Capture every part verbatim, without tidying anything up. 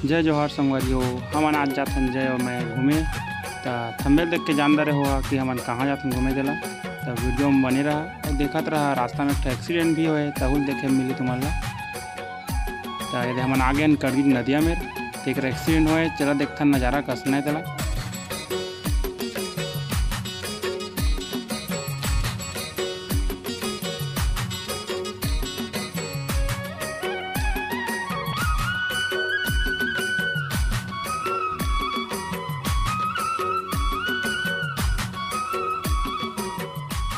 जय जोहार संगवारी हो, हमन आज जाथन जय और मैं घूमे। त थंबनेल देख के जान डरे हो कि हमन कहाँ जाथन घूमे तेला। त वीडियो में बने रहा, देखत रहा। रास्ता में एक ठो एक्सीडेंट भी होए, तहू ल देखे मिली तुमन ला। त ये दे हमन आ गेन करगी नदिया में, त एक एक्सीडेंट होए, चला देखथन नजारा कसन हे तेला।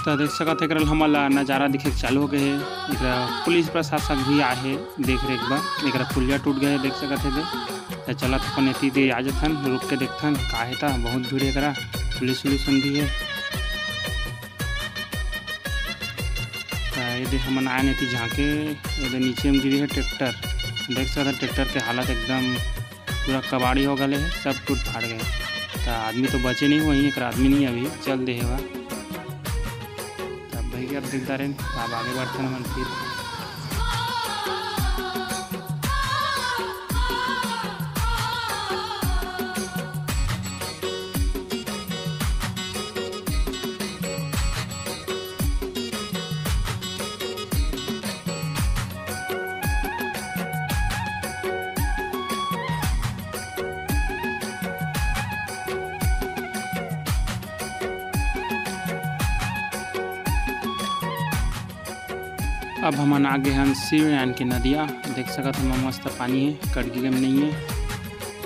त देख सकत हे, एकरा ल हमन ला नजारा दिखे के चालू हो गए हे। एकरा पुलिस प्रशासक भी आए हे देख रेख बर। एकरा पुलिया टूट गए हे, देख सकत हे दे। त चलत अपन एती दे आ जथन, रुक के देखथन का हे, त बहुत भीड़ हे एकरा, पुलिस उलिस मन भी हे। त ये दे हमन आए एती झांके, ये दे नीचे में गिरे हे ट्रैक्टर। देख सकत हे ट्रैक्टर के हालत एकदम पूरा कबाड़ी हो गले हे, सब टूट फाड़ गए। त आदमी तो बचे नहीं हुए, एक आदमी नहीं अभी चल दे हेवा। तब भैया अब दिखता रहे, अब आगे बढ़थन हमन फिर। अब हमन आगे हन शिवनारायण के नदिया, देख सकत हन मस्त पानी हे, कटगी गम नहीं हे।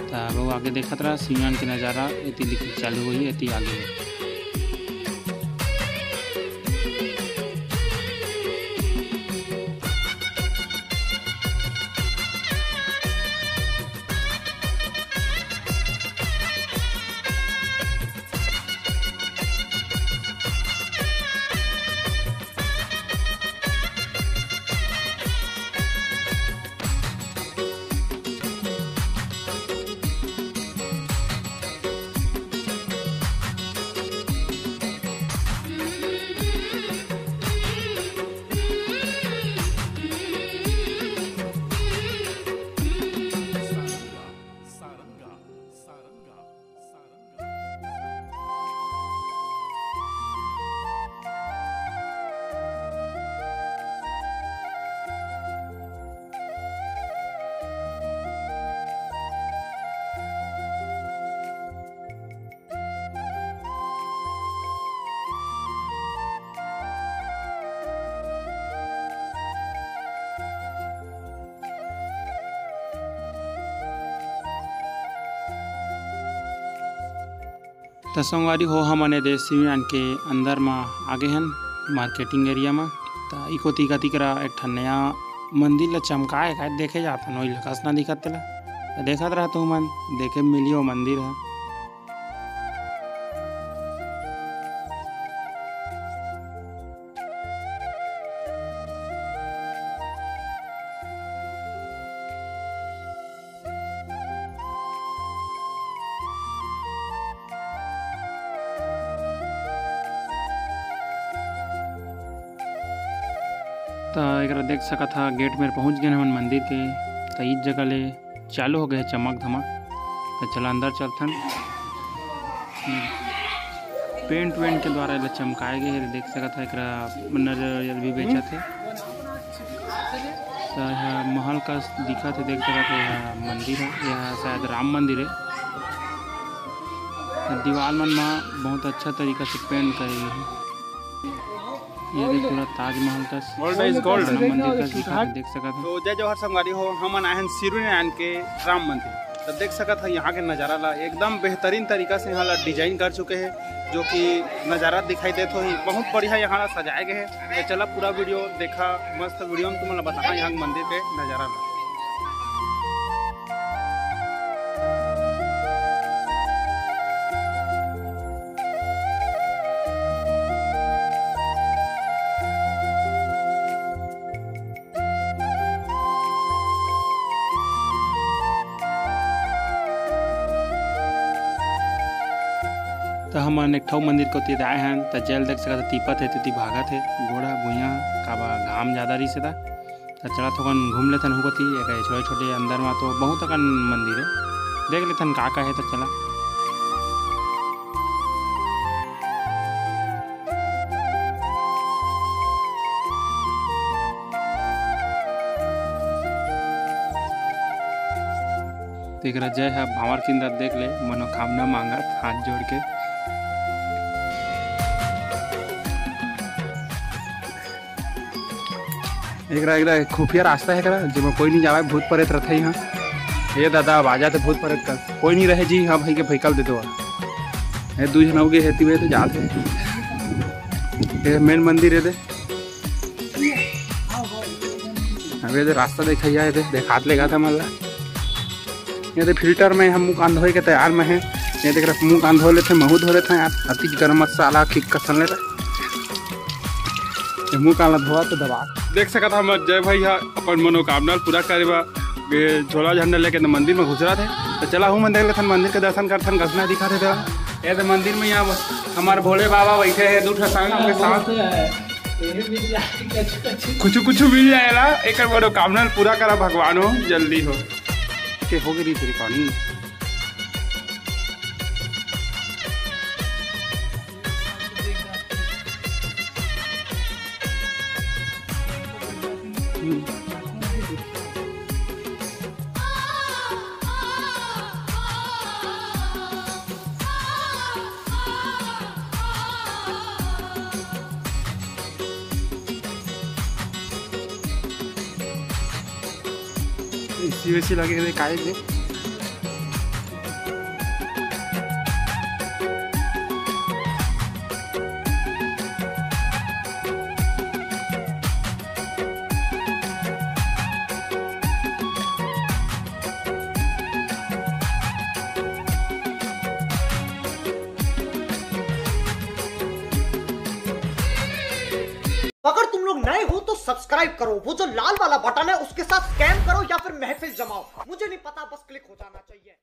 त अब आगे देखत रहा शिवनारायण के नजारा, एती दिखे चालू होही, एती आगे हे। त संगवारी हो, हमन ए दे शिवनारायण के अंदर म आगे हन, मार्केटिंग एरिया म। त इको तीका तीकरा एक ठन नया मंदिर ल चमकाए का देखे जात हन, ओही ल कस ना दिखत तेला। त देखत रहा तुमन, देखे मिलियो मंदिर ह। त एकरा देख सकत हा, गेट में पहुंच गए हमन मंदिर के। त ईद जगह ले चालू हो गए चमक धमक। त चला अंदर चलथन। हम्म। पेंट वेंट के द्वारा एला चमकाए गए हे। देख सकत हा, एकरा नरियर भी बेचत हे। त एहा महल कस दिखत हे, देख सकत हा, एहा मंदिर हे, एहा शायद राम मंदिर हे। त दीवाल मन म बहुत अच्छा तरीका से पेंट करे गए हे। ये देख, पूरा ताजमहल कस, Gold is gold। राम मंदिर कस दिखत हे, देख सकत हा। तो जय जोहार संगवारी हो, हमन आए हन शिवनारायण के राम मंदिर। त देख सकत हा, यहाँ के नजारा ला एकदम बेहतरीन तरीका से यहाँ ला डिजाइन कर चुके हे। जो कि नजारा दिखाई देत होही, बहुत बढ़िया यहाँ ला सजाए गए हे। तो चला पूरा वीडियो देखा, मस्त वीडियो में तुमन ला बताहा यहाँ के मंदिर के नजारा ला। त हमन एक ठो मंदिर कोति आए हन, त जेल देख सकत हा, तीपत हे, तेती भागत हे, गोड़ा भुइयां काबा घाम ज्यादा रहिस हे ता। त चला थोकन घूम लेथन हुकती, एक छोटे छोटे अंदर मा तो बहुत अकन मंदिर हे, देख लेथन का का हे। त चला। तेकरा जय ह भांवर किंदत देख ले, मनोकामना मांगत हाथ जोड़ के। एकरा, एकरा खुफिया रास्ता हे एकरा, जेमा कोई नहीं जावे, भूत प्रेत रथे इहाँ। ये दादा, अब आ जाते भूत प्रेत का, कोई नहीं रहे जी। हाँ भाई के भइकल दे दो। ये दू झन हो गए हेती हुए तो जाते। ये मेन मंदिर हे दे। अब ये दे रास्ता देखा, ये दे देखात लेगा था मल्ला। ये दे फिल्टर में हम मुंह कान धोए के तैयार में है। ये देख रहे मुंह कान धो लेते, महू धो लेते हैं यार। अति गरम मसाला खिक कसन ले रहे। ये मुंह कान ला धोवा तो दबा। देख सकत हम जय भाई ह अपन मनोकामना ल पूरा करे बर ये झोला झंडा लेके न मंदिर में घुसरत हे। तो चला हूँ मैं देख लेथन मंदिर के दर्शन करथन, कसना दिखत हे तेला। ये तो मंदिर में यहाँ हमारे भोले बाबा बैठे हैं दू ठो संग के साथ। कुछ कुछ मिल जाएला, एकर मनोकामना ल पूरा करा भगवान हो, जल्दी हो। के हो गई रिकॉर्डिंग। एसी वेसी लगे हे काय दे। अगर तुम लोग नए हो तो सब्सक्राइब करो, वो जो लाल वाला बटन है उसके साथ स्कैम करो या फिर महफिल जमाओ, मुझे नहीं पता, बस क्लिक हो जाना चाहिए।